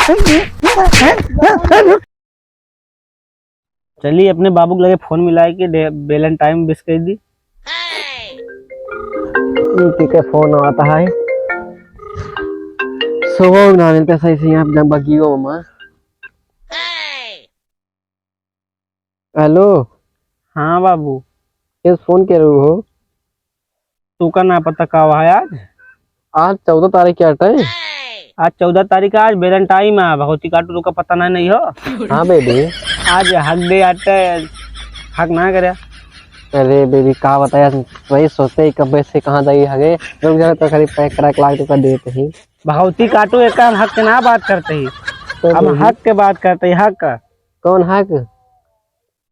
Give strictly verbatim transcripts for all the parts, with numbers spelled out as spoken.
चली अपने बाबू के लगे फोन मिलाए के दे, Valentine wish कर दी। नीति के फोन आता है। सुबह ना मिलते सही से यहाँ बगियो में। हेलो। हाँ बाबू। ये फोन के रहू हो? तू का ना पता का हुआ है आज? आज चौदह तारीख के अटे। आज चौदह तारीख है, आज Valentine है, भगवती काटू, तू का पता ना नहीं हो? हाँ बेबी। आज हग डे आटे, हग ना करे। अरे बेबी, का बताया, वही सोचते ही कब से कहाँ जाई हगे। रुक जा, तो खाली पैक करा के लाग तो कर देते ही। भगवती काटू, एक हम हक के ना बात करते ही, तो हम बेबी। हक के बात करते ही, हक। कौन हक?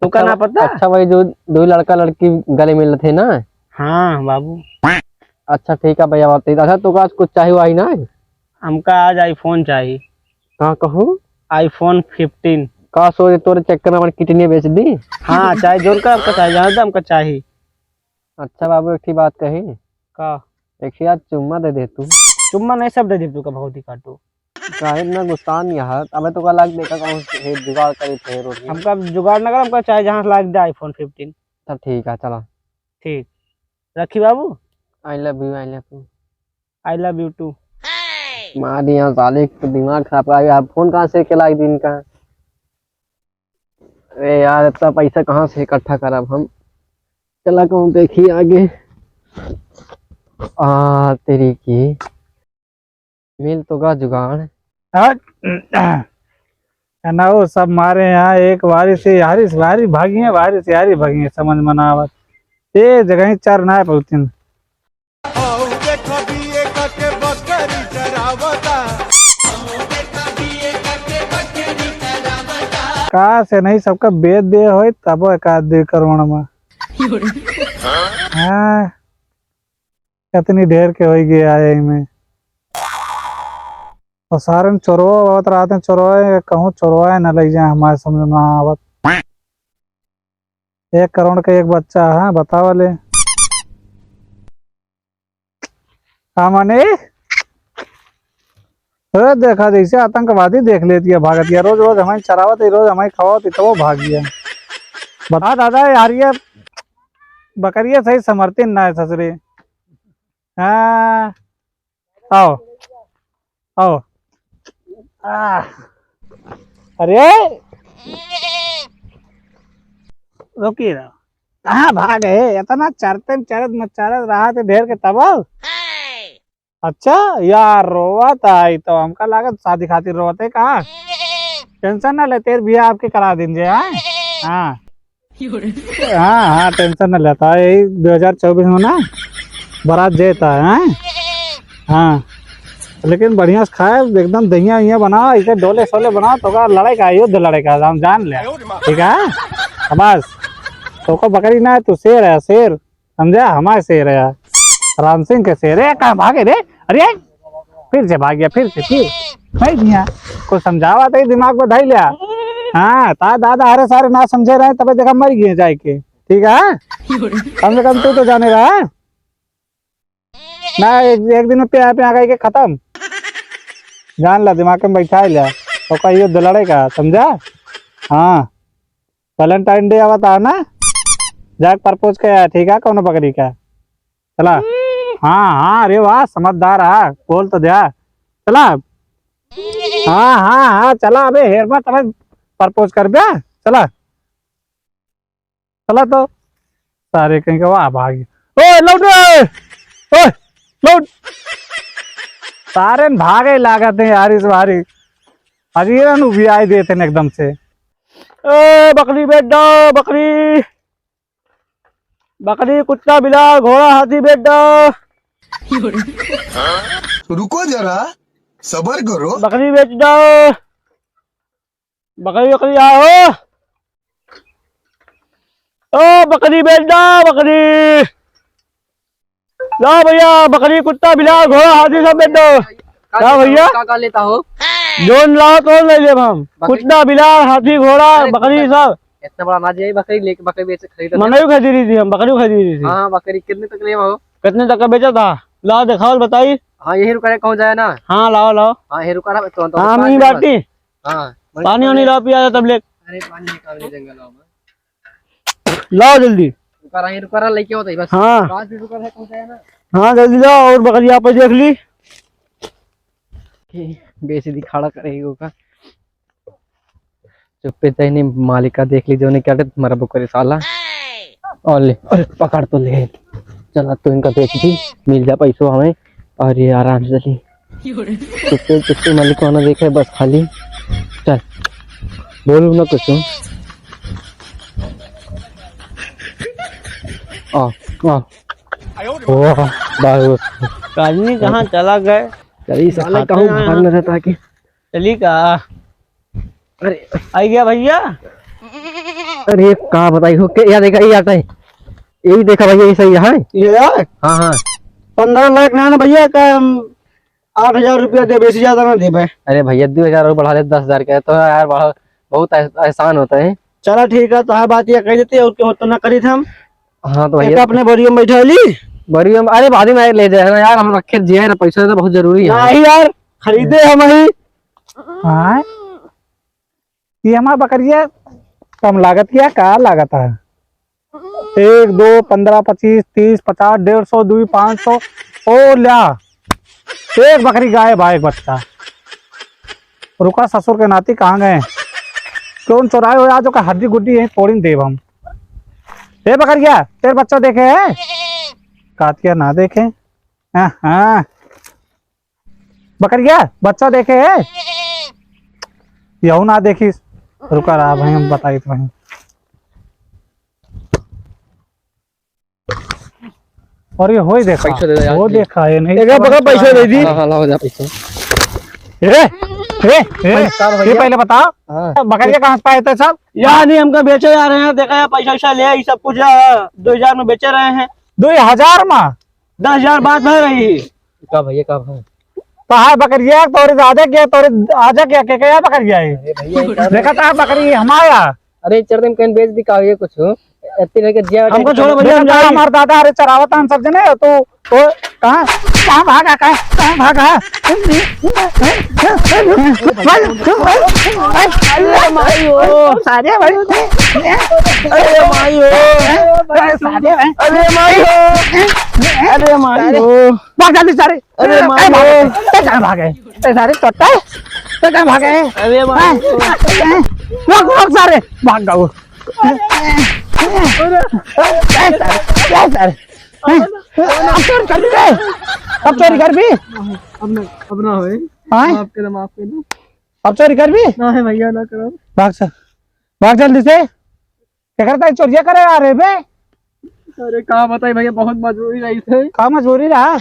तू का अच्छा, ना पता? अच्छा भाई, जो दो लड़का लड़की गले मिल रहे थे ना? हाँ बाबू। अच्छा ठीक है भैया, बात अच्छा, तो आज कुछ चाही वाही ना? हमका आज iPhone चाही। का कहू? iPhone fifteen। का सोच तोरे चक्कर में अपन किडनी बेच दी? हाँ, चाहे जोर का हमका चाही, जाने दे हमका चाही। अच्छा बाबू, एक ठे बात कही। का? एक ठे आज चुम्मा दे दे तू। चुम्मा नहीं, सब दे दे तू का भगवती काटू। काहे इतना गुस्सा नहीं है? अबे तो का लाग देखा कौन से जुगाड़ करी थे रोड में। हमका जुगाड़ ना कर, हमका चाहे जहाँ से लाग दे iPhone fifteen। तब ठीक है, चला। ठीक। रखी बाबू। I love you, I love you। I love you too। मार दिया साले, एक तो दिमाग खराब कर दिया। फोन कहाँ से के लाग दिन का? अरे यार, इतना पैसा कहाँ से इकट्ठा करब हम? चला कहूँ देखी आगे। आ, तेरी की। मिल तो गा जुगाड़। हट। ना, वो सब मारे यहाँ एक बारी से यारी से बारी भागी है, बारी से यारी भागी है, समझ में ना आवत। ये जगह ही चार ना है पहुँचिन। का से नहीं सबका बेच दे होई तबो एक आध दे करोड़ में। हाँ, कितनी ढेर के होई गए आए में। और सारन चोरवा आवत रहते हैं, चोरवा कहूँ चोरवा न ले जाए, हमारे समझ में ना आवत। एक करोड़ का एक बच्चा है, बतावा ले। का माने? अरे देखा, जैसे आतंकवादी देख लेती है, भागत गया। रोज रोज हमारे चरावत है, रोज हमारे खवावत है, तो वो भाग गया। बता दादा यार, ये बकरिया सही समर्थिन ना है ससुरे। हाँ, आओ, आओ। आह, अरे, रुकी रहो। कहाँ भाग है? इतना चरते में चरत में चरत रहा थे ढेर के तब। अच्छा यार, रोवत आई तो हमका लागत शादी खातिर रोवत है का? टेंशन ना ले, तेरे बियाह आपके करा दिन जे, हाँ? हाँ। हाँ, हाँ, टेंशन ना लेता है। यही दो हज़ार चउबीस में ना बारात जेता है, हाँ? हाँ। लेकिन बढ़िया से खाए, एकदम दहिया वहिया बनाओ, ऐसे डोले शोले बनाओ, तो का लड़ाई का, युद्ध लड़ाई का, हम जान ले। ठीक है? बस, तो को बकरी ना है, तू शेर है, शेर। समझा? हमारे शेर है यार। राम सिंह के शेर है। कहाँ भागे रे? अरे, फिर से भाग गया, फिर से, फिर। भाई भैया, कुछ समझावा तो ही दिमाग में धई लिया। हाँ, ता दादा हरे सारे ना समझे रहे, तबे देखा मर गए जाए के। ठीक है? कम से कम तू तो जाने रहा। ना, एक, एक दिन में प्या, प्या करके खत्म। जान ला, दिमाग में बैठा लिया। तो कहियो दो लड़े का, समझा? हाँ। Valentine Day आवता है ना, जाके propose कर आया, ठीक है, कौनो बकरी का। चला। हाँ, हाँ, अरे वाह, समझदार है, बोल तो दिया। चला। हाँ, हाँ, हाँ, चला, अबे हेर मत, अबे propose कर बे, चला। चला तो। सारे कहीं के वाह भाग। ओए, लौट रे। ओए, लौट। सारे न भागे लागत हैं यार इस बारी। अजीरन उबियाई देते हैं एकदम से। ए, बकरी बेच दो, बकरी। बकरी, कुत्ता, बिलार, घोड़ा, हाथी बेच दो। रुको जरा, सबर करो। बकरी बेच दो। बकरी, बकरी आओ। ओ, बकरी बेच दो, बकरी। ला भैया, बकरी, कुत्ता, बिलार, घोड़ा, हाथी सब बेच दो। का ला लेता हो, भैया? का, का लेता हो? जोन लाओ तो ले लेब हम। बकरी? कुत्ता, बिलार, हाथी, घोड़ा, अरे, बकरी कुत्ता, सब। इतना बड़ा ना जाए, बकरी लेके बकरी बेच खरीद ले। मनई खरीदी थी हम, बकरी खरीदी थी। हाँ, हाँ, बकरी कितने तक लेवा हो? कितने तक का बेचा था? ला दिखाओ, बताई। हाँ, यही रुका रहे, कहूँ जाए ना। हाँ, लाओ, लाओ। हाँ, यही रुका रहे, तो, तो हाँ, पानी नहीं बस। बाटी। हाँ, पानी वानी लाओ, पिया जाए तब ले। अरे, पानी निकाल के देंगे, लाओ। लाओ जल्दी। रुका रहा, रुका रहा, लेके होता ही बस। हाँ। पाँच मिनट रुका रहा, कहूँ जाए ना। हाँ, जल्दी लाओ और बकरिया पे देख ली। बेसी दिखाड़ा करेगी ओका। चुप्पे तहनी मालिका देख ली, जोने क्या मरबो करे साला। और ले, अरे पकड़ तो ले। चला तो इनका बेच दी, मिल जा पैसो हमें, और ये आराम से चली। चुप्पे चुप्पे मालिक ना देखे बस खाली। चल, बोलू ना कुछ। आ, आ। वाह, बाबू। आदमी कहाँ चला गए? चली साले, खाते कहूँ हैं भाग यहाँ। न रहता कि। चली का? अरे। आई गया भैया? अरे का बताई हो के, या देखा, ये आता है। यही देखा भैया, ये सही है। ये यार? हाँ, हाँ। पन्द्रह लाख ना, ना भैया, का हम आठ हजार रुपया दे, बेसी ज्यादा ना देबे। अरे भैया, दो हजार और बढ़ा ले, दस हजार के तो यार, बढ़ा, बहुत एह-, एहसान होता है। चला ठीक है, तो हाँ, बात ये कह देती है, और क्या होता ना करी हम। हाँ तो भैया। एक अपने बोरियो में बैठा ली। बोरियो में, अरे बाद में ले जाए ना यार, हम रखे जिए ना, पैसा तो बहुत जरूरी है। नहीं यार, खरीदे हम ही। हाँ? ये हमार बकरिया कम लागत या का लागत है? एक, दो, पन्द्रह, पच्चीस, तीस, पचास, डेढ़ सौ, दुई, पाँच सौ, ओ ल्या, एक बकरी गायब है, एक बच्चा। रुका, ससुर के नाती कहाँ गए? कौन चोराए हो आज, ओकर हड्डी गुड्डी यहीं तोड़िन देब हम। ए बकरिया, तेरे बच्चा देखे है? कातिया ना देखे। हाँ, हाँ। बकरिया, बच्चा देखे है? यहू ना देखिस। रुका रहा भाई, हम बताई तो भाई। और ये होई देखा, पैसा दे दे यार, वो please। देखा, ये नहीं एक बार पैसा दे दी। हाँ, हाँ, लाओ जा पैसा। ए, ए, ए, पैसा ये भैया। पहले बताओ, हाँ। बकरिया कहाँ से पाए थे सब? यार नहीं, हमका बेचे जा रहे हैं, देखा यार, पैसा वैसा ले, ये सब कुछ यार, दो हजार में बेचे रहे हैं। दो हजार में? दस हजार बात भय रही। का भैया, का भाव? कहा बकरिया, तोरे आजा क्या, तोरे आजा क्या, के, के या बकरिया है? अरे भैया, ये क्या देखा था बकरी हमारा। अरे, चर दिन कहीं बेच दी का, ये कुछ हो? इतने लेके जिया हमको छोड़ो भैया, हम देखा था जाएंगे। हमार दादा, अरे, चरावत हम सब जने, तो, तो कहाँ, कहाँ भागा, कहाँ, कहाँ भागा? अरे माई हो। सारे भाई। अरे माई हो। अरे सारे भाई। अरे माई हो। अरे माई हो। भाग जल्दी सारे। अरे माई ए, भाग। हो। ए, कहाँ भागे? ए, सारे चोट्टा। ए, कहाँ भागे? अरे माई हो। ए, भाग, भाग सारे। भाग गओ। ए, सारे, ए, सारे। हैं? अब चोरी करबी रे? अब चोरी करबी? अब ना, अब ना होए। हाँ? माफ कर दे, माफ कर दे। अब चोरी करबी? ना है भैया, ना करो। भाग से, भाग जल्दी से। क्या करता है, चोरिया करे आ रहे बे? अरे का बताई भैया, बहुत मजबूरी रही थे। का मजबूरी रहा?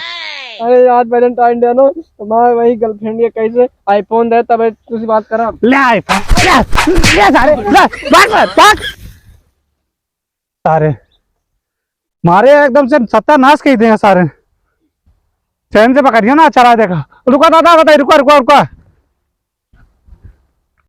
अरे आज Valentine Day ना, तो मैं वही girlfriend के कैसे iPhone दे, तब तुझसे बात करा। ले iPhone, ले, ले सारे, ले, भाग, भाग, भाग। सारे मारे एकदम से सत्यानाश कइ दिया सारे। चैन से पकड़ियो ना, चला देखा। रुका दादा, बताई, रुका, रुका, रुका।